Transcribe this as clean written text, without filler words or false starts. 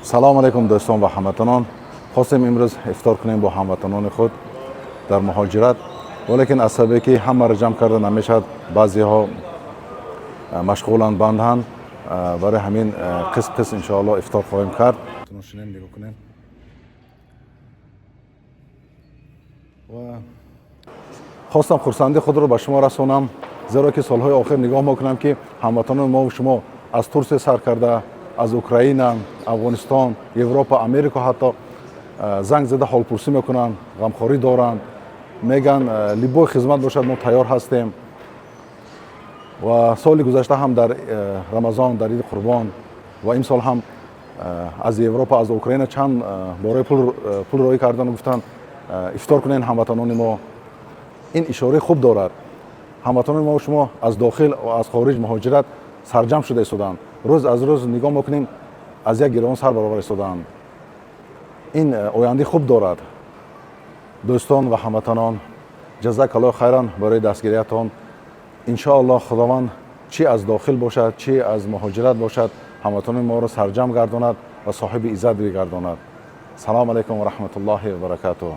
Салом алейкум, дӯстон ва ҳамватанон. Хостем имрӯз ифтор кунем бо ҳамватанони худ дар муҳоҷират, валекин аз сабабе ки ҳамаро ҷамъ карда намешавад, баъзеҳо машғуланд, банданд, барои ҳамин қисм қисм иншоалло ифтор хоҳем кард. Нигоҳ кунем ва хостам хурсандии худро ба шумо расонам, зеро ки солҳои охир нигоҳ мекунам, ки ҳамватанони мо шумо аз Турсия сар карда, аз Украина, Афғонистон, Европа, Америка ҳатто занг зада ҳолпурсӣ мекунанд, ғамхорӣ доранд, мегӯянд, любой хизмат бошад, мо тайёр ҳастем. Ва соли гузашта ҳам дар Рамазон, дар Иди Қурбон ва имсол ҳам аз Европа, аз Украина чанд бораи пул роҳӣ кардан, гуфтанд, ифтор кунед ҳамватанони мо. Ин ишораи хуб дорад. Ҳамватанони мо шумо аз дохил ва аз хориҷ, муҳоҷират сарҷамъ шуда истоданд. Рӯз аз рӯз нигоҳ мекунем, аз як гирён сар баровар истоданд. Ин ояндаи хуб дорад. Дӯстон ва ҳамватанон, ҷазакаллоҳу хайран барои дастгириятон. Иншоаллоҳ, Худованд чӣ аз дохил бошад, чӣ аз муҳоҷират бошад, ҳамватанони моро сарҷамъ гардонад ва соҳиби иззат бигардонад. Салому алайкум ва раҳматуллоҳи ва баракатуҳ.